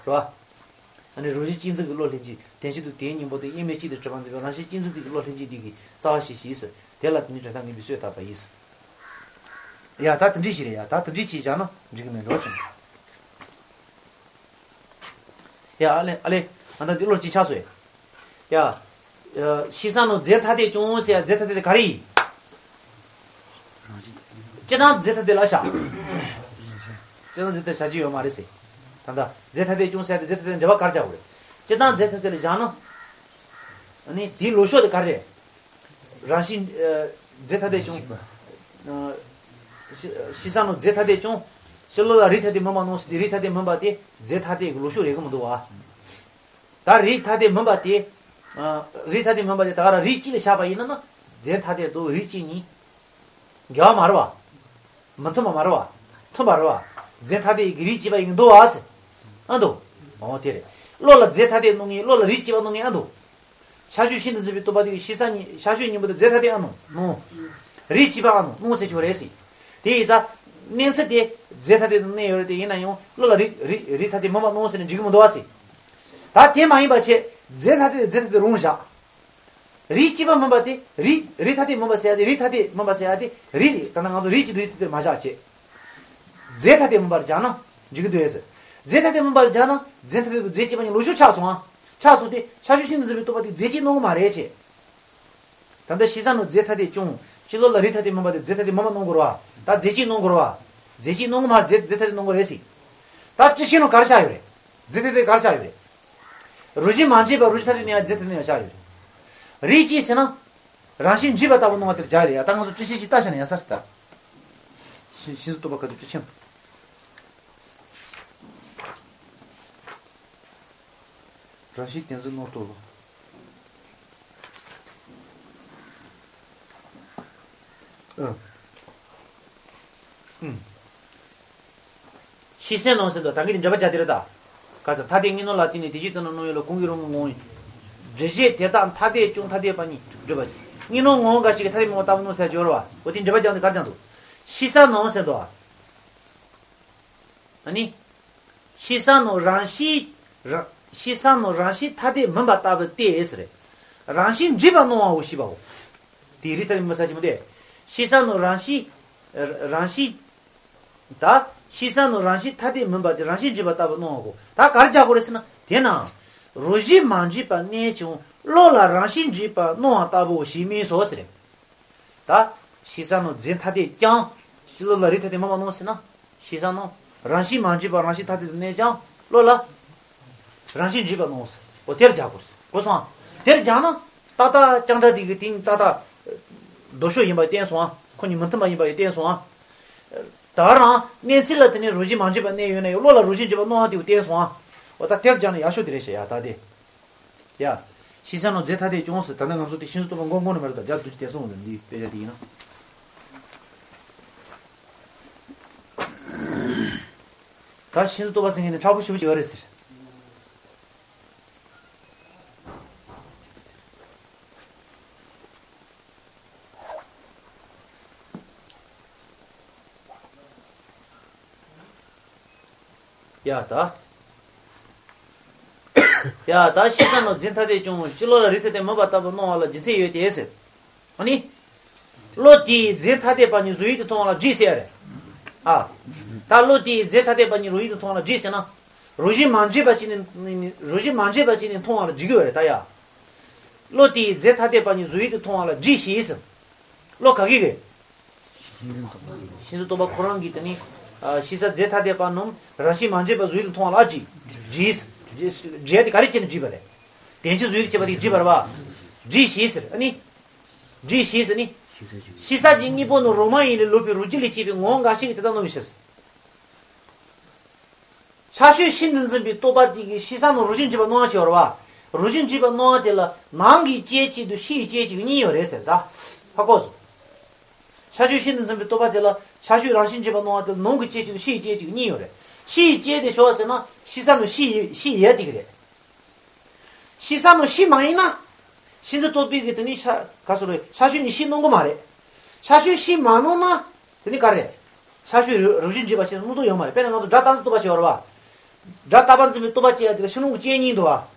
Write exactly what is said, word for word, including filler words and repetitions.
རེད་བ། ཨ་ནི་རང་བཞིན་གཅིག་མཚུངས་ཀྱི་བློ་ལྷན་ཅིག་དོན་གཅིག་ཏུ་དེའི་གཉེན་པོ་དེ་དབྱེར་མེད་གཅིག་ཏུ་གྲུབ་པར་འཛིན་པའི་རང་བཞིན་གཅིག་མཚུངས་ཀྱི་བློ་ལྷན་ཅིག་འདི་གི་རྩ་བ་ཞེས་བྱའི་ཕྱིར། དེ་ལ་དེ་ནི་འགྲོ་སྟངས་ངེས་པའི་སྲོལ་དག་པ་ཡིན། ཡ་ད་དེ་འདྲ་ཞིག་རེད་ཡ། ད་དེ་འདྲ་ཞིག་བཞག་ན་འགྲིག་གི་མེད་འགྲོ་ཅིང་། ཡ་ཨ་ལེ་ཨ་ལེ། ཨ་ད་འདི་བློ་གཅིག་ཆགས་སོང་ཡ། ཡ། ཤེས་བྱ་ནང་རྫས་ཐ་དད་ཀྱང་ཟེར་ཡ། རྫས་ཐ་དད་དེ་ག་རེ་ཡིན། སྤྱིར་བཏང་རྫས་ཐ་དད་ལ་བཞག་སྤྱིར་བཏང་རྫས་ཐ་དད་བཞག་རྒྱུ་ཡོད་མ་རེད་ཟེར། ད་ལྟ་རྫས་ཐ་དད་ཀྱང་ཟེར་ཡ་དེ་རྫས་ཐ་དད་འབྲེལ་བ་ག་རེ་བྱ་དགོས་རེད། སྤྱིར་བཏང་རྫས་ཐ་དད་ལ་བཞག་ན། ཨ་ནི་དེའི་ལོགས་ཕྱོགས་དེ་ག་རེ་རེད། རང་བཞིན། ཨ། རྫས་ཐ་དད་ཀྱང་། ཨ། ཤེས་ཤེས་བྱ་ནང་རྫས་ཐ་དད་ཀྱང་། ཕྱི་ལོགས་ལ་རིགས་ཐ་དད་མིན་པ་སྣང་ཟེར་དེ་རིགས་ཐ་དད་མིན་པ་དེ་རྫས་ཐ་དད་ཀྱི་ལོགས་ཕྱོགས་རེད་གི་མི་འདུག་བ། ད་རིགས་ཐ་དད་མིན་པ་དེ། ཨ། རིགས་ཐ་དད་མིན་པ་དེ་ད་ག་རང་རིགས་གཅིག་ལ་བཞག་པ་ཡིན་ན་ན། རྫས་ཐ་དད་དང་རིགས་གཅིག་གཉིས། འགལ་བ་མ་རེད་བ། མི་མཐུན་པ་མ་རེད་བ། མཐུན་པ་རེད་བ། རྫས་ཐ་དད་ཀྱི་རིགས་གཅིག་པ་ཡིན་གྱི་འདུག་བ་ཟེར། ཨ་འདུག་འོ་དེ་རེད། བློ་ལ་རྫས་ཐ་དད་སྣང་ངེས། བློ་ལ་རིགས་གཅིག་པ་སྣང་ངེས། ཨ་འདུག་ཤར་ཕྱོགས་ཤིན་ཏུ་འཛིན་པའི་རྟོག་པ་དེ་གིས་ཤེས་བྱ་གཉིས། ཤར་ཕྱོགས་གཉིས་པོ་དེ་རྫས་ཐ་དད་ཨ་སྣང་སྣང་། རིགས་གཅིག་པ་ཨ་སྣང་སྣང་ཟེར་ཆོག་རེད་ཟེར། དེ་ཡིན་ཙང་། གནས་ཚུལ་དེ་རྫས་ཐ་དད་དུ་གནས་ཡོད་རེད་དེ། ཡིན་ན་ཡང་བློ་ལ་རིགས་རིགས་རིགས་ཐ་དད་མིན་པ་སྣང་ཟེར་ནས་འགྲིག་གི་མི་འདུག་བ་ཟེར། ད་དེ་མ་ཡིན་པ་བྱས། རྫས་ཐ་དད་རྫས་ཐ་དད་རང་བཞག་རིགས་གཅིག་པ་མིན་པ་དེ་རིགས་རིགས་ཐ་དད་མིན་པ་ཟེར་ཡ་དེ། རིགས་ཐ་དད་མིན་པ་ཟེར་ཡ་དེ་རིགས་རེད། ད་ལྟ་ང་ཚོ་རིགས་ཀྱི་རིགས་ཐ་དད་མ་བཞག་བྱས། རྫས་ཐ་དད་མིན་པར་སྦྱར་ན་འགྲིག་གི་འདུག་ཟེར། རྫས་ཐ་དད་མིན་པར་སྦྱར་ན་རྫས་ཐ་དད་དང་རྫས་གཅིག་པ་གཉིས་ལོགས་ཕྱོགས་ཆགས་སོང་ཨ། ཆགས་སོང་སྟེ་ཤར་ཕྱོགས་ཤིན་ཏུ་འཛིན་པའི་རྟོག་པ་དེ་རྫས་གཅིག་སྣང་གི་མ་རེད་ཅེས། ད་ལྟ་ཤེས་བྱ་ནང་རྫས་ཐ་དད་ཀྱང་། ཕྱི་ལོགས་ལ་རིགས་ཐ་དད་མིན་པ་དེ་རྫས་ཐ་དད་མིན་པ་སྣང་དགོས་རེད་བ། ད་རྫས་གཅིག་སྣང་དགོས་རེད་བ། རྫས་གཅིག་སྣང་གི་མ་རེད། རྫས་རྫས་ཐ་དད་སྣང་དགོས་རེད་ཟེར། ད་སྤྱི་ཆིངས་ནང་ག་རེ་བཞག་ཡོད་རེད། རྫས་ཐ་དད་ག་རེ་བཞག་ཡོད་རེད། རང་བཞིན་མ་འདྲེས་པ་རང་བཞིན་ཐ་དད་གནས་ཡ་རྫས་ཐ་དད་གནས་ཡ་བཞག་ཡོད་རེད། རིགས་གཅིག་ཟེར་ན། རང་བཞིན་འདྲེས་པ་ལྟ་བུ་སྣང་བ་དེར་སྦྱར་རེད་ཡ། ད་ང་ཚོ་སྤྱི་ཆིངས་ཅིག་ལྟ་བྱས་ན་ཡག་ས་རེད་ད། ཤིན་ཤིན་ཏུ་རྟོག་པ་ཁ་ཐུག་སྤྱི་ཆིངས། རང་བཞིན་གཏན་ཚིགས་སྣང་རྟོག་ལ། ཨ། ཨུམ། ཤེས་བྱ་སྣང་ཟེར་དུས་ད་གིན་དེ་འགྲེལ་པ་བརྒྱབ་དེ་རེད་ད། ག་ས་ཐ་དད་གཉིས་སྣང་ལ་བརྟེན་ནས་དེ་བཞིན་དུ་ནི་སྣང་ཡུལ་ལ་གང་གིས་རང་གི་ངོ་བོ་ཡིན། འདྲེས་གཞི་དེ་དག་ཐ་དད་ཀྱང་ཐ་དད་པ་ཉིད་སྒྲུབ་པ། གཉིས་སྣང་ངོ་བོ་འགའ་ཞིག་གིས་ཐ་དད་མིན་པ་ལྟ་བུ་སྣང་ཟེར་སྦྱོར་བ། འོ་དེ་འགྲེལ་པ་བརྒྱབ་ནས་ག་རེ་བརྒྱབ་འདུག་ཤེས་བྱ་སྣང་ཟེར་དུས། ཨ་ནི། ཤེས་བྱ་སྣང་རང་བཞིན། རང་། ཤེས་བྱ་སྣང་རང་བཞིན་ཐ་དད་མིན་པ་ལྟ་བུ་སྟེ་ཟེར། རང་བཞིན་འདྲེས་པ་སྣང་བའོ་ཞེས་པའོ། དེའི་རིགས་ཐ་དད་མིན་པ་ཟེར་གྱི་མི་འདུག་ཤེས་བྱ་སྣང་རང་བཞིན། རང་བཞིན། ད། ཤེས་བྱ་སྣང་རང་བཞིན་ཐ་དད་མིན་པ་དེ་རང་བཞིན་འདྲེས་པ་ལྟ་བུ་སྣང་བའོ། ད་ག་རེ་རྒྱག་དགོས་རེད་ཟེར་ན། དེས་ན། རང་བཞིན་མ་འདྲེས་པ་གནས་ཀྱང་བློ་ལ་རང་བཞིན་འདྲེས་པ་སྣང་བ་ལྟ་བུའོ་ཞེས་སྨོས་སོ་ཟེར། ད། ཤེས་བྱ་སྣང་རྫས་ཐ་དད་ཀྱང་། ཕྱི་ལོགས་ལ་རིགས་ཐ་དད་མིན་པ་སྣང་ཟེར་ན། ཤེས་བྱ་སྣང་། རང་བཞིན་མ་འདྲེས་པ་རང་བཞིན་ཐ་དད་དུ་གནས་ཀྱང་བློ་ལ། རང་བཞིན་འདྲེས་པ་སྣང་ཟེར། འོ་དེར་སྦྱར་དགོས་རེད། གོ་སོང་ཨ། དེར་སྦྱར་ན། ཏག་ཏག་རྐྱང་ཕྲ་དེ་གི་སྟེང་ཏག་ཏག་ལྡོག་ཕྱོགས་ཡིན་པ་བསྟན་སོང་ཨ། ཁོ་གཉིས་མི་མཐུན་པ་ཡིན་པ་ཡང་བསྟན་སོང་ཨ། ད་རང་གནས་ཚུལ་ལ་དེ་ནས་རང་བཞིན་མ་འདྲེས་པ་གནས་ཡོད་ན་ཡང་བློ་ལ་རང་བཞིན་འདྲེས་པ་སྣང་བ་དེ་བསྟན་སོང་ཨ། འོ་ད་དེར་སྦྱར་ན་ཡག་ཤོས་དེ་རེད་ཤག་ཡ་ད་དེ། ཡ། ཤེས་བྱ་སྣང་རྫས་ཐ་དད་ཀྱང་ཟེར། ད་ནི་ང་ཚོ་དེ་ཤིན་ཏུ་རྟོག་པ་མགོ་མགོ་ནས་མར་ད་རྒྱ་དུ་ཅི་དེ་སོང་ལ་འདི་དཔེ་ཆ་དེ་ཡིན་ན། ད་ཤིན་ཏུ་རྟོག་པ་ཟེར་མཁན་དེ་མཁྲེགས་པོ་ཞེ་པོ་ཅིག་ཡོད་རེད་ཟེར། ཡ་ད། ཡ་ད་ཤེས་བྱ་སྣང་རྫས་ཐ་དད་ཀྱང་ཕྱི་ལོགས་ལ་རིགས་ཐ་དད་མིན་པ་ལྟ་བུ་སྣང་བ་ལ་རྒྱུ་མཚན་ཡོད་དེ་ཟེར། ཨ་ནི། བློ་དེས་རྫས་ཐ་དད་པ་ཉིད་བཟོ་ཡུལ་དུ་མཐོང་བ་ལ་འདྲེས་ཟེར་ཡ་རེད། ཨ། ད་བློ་དེས་རྫས་ཐ་དད་པ་ཉིད་བཟོ་ཡུལ་དུ་མཐོང་བ་ལ་འདྲེས་ཟེར་ན། རང་བཞིན་མ་འདྲེས་པ་ཅིག་ནས་རང་བཞིན་མ་འདྲེས་པ་ཅིག་ནས་མཐོང་བ་ལ་འཇིག་གི་ཡོད་རེད་ད་ཡ། བློ་དེས་རྫས་ཐ་དད་པ་ཉིད་བཟོ་ཡུལ་དུ་མཐོང་བ་ལ་འདྲེས་ཞེས་ཟེར། བློ་ག་གི་གི། ཤིན་ཏུ་རྟོག་པ་ཁོ་རང་གིས་དེ་ནི། ཨ། ཤེས་བྱ་རྫས་ཐ་དད་པ་རྣམས་རང་བཞིན་མ་འདྲེས་པ་བཟོ་ཡུལ་དུ་མཐོང་བ་ལ་འདྲེས། འདྲེས། འདྲེས་དེ་ག་རེ་བྱས་ནས་འདྲེས་པ་རེད། དོན་སྤྱི་བཟོ་ཡུལ་དུ་བྱས་པ་དེ་འདྲེས་པ་རེད་བ། འདྲེས་ཞེས་ཟེར་ཨ་ནི། འདྲེས་ཞེས་ཟེར་ནི། ཤེས་བྱ་གཅིག་གཉིས་པོ་ནི་རང་མ་ཡིན་ལས་ལོག་པའི་རང་རྒྱུད་ལས་སྐྱེས་པའི་ངོ་བོ་འགའ་ཞིག་གིས་དེ་ལྟར་སྣང་བའི་ཕྱིར། ཤར་ཕྱོགས་ཤིན་ཏུ་འཛིན་པའི་རྟོག་པ་དེ་གིས་ཤེས་བྱ་ནང་རང་བཞིན་འདྲེས་པ་སྣང་བ་ཞིག་ཡོད་རེད་བ། རང་བཞིན་འདྲེས་པ་སྣང་བ་དེ་ལ་ནང་གི་དཔྱད་བྱེད་དང་ཕྱིའི་དཔྱད་བྱེད་གཉིས་ཡོད་རེད་ཟེར་ད། ཧ་གོ་སོང་། ཤར་ཕྱོགས་ཤིན་ཏུ་འཛིན་པའི་རྟོག་པ་དེ་ལ་ཤར་ཕྱོགས་རང་བཞིན་འདྲེས་པ་སྣང་བ་དེ་ལ་ནང་གི་དཔྱད་བྱེད་དང་ཕྱིའི་དཔྱད་བྱེད་གཉིས་ཡོད་རེད། ཕྱིའི་དཔྱད་དེ་ཞོག་ཟེར་ན་ཤེས་བྱ་ནང་ཕྱི་ཡི་ཕྱི་ཡི་དེ་གི་རེད། ཤེས་བྱ་ནང་ཕྱི་མ་ཡིན་ན། ཤིན་ཏུ་རྟོག་པའི་གི་དེ་ནི་ཤ་ག་སོ་རེད། ཤར་ཕྱོགས་ནི་ཕྱི་སྣང་གི་མ་རེད། ཤར་ཕྱོགས་ཕྱི་མ་སྣང་ན། དེ་ནི་ག་རེད། ཤར་ཕྱོགས་རང་བཞིན་འདྲེས་པ་ཞིག་སྣང་དོན་ཡོད་མ་རེད། དཔེར་ན་ང་ཚོ་སྒྲ་རྟག་གསལ་རྟོག་པ་ཞིག་ཡོད་རེད་བ། སྒྲ་རྟག་པར་འཛིན་པའི་རྟོག་པ་སྐྱེ་ཡ་དེ་ལ་ཕྱི་ནང་གི་རྐྱེན་གཉིས་འདུག་བ།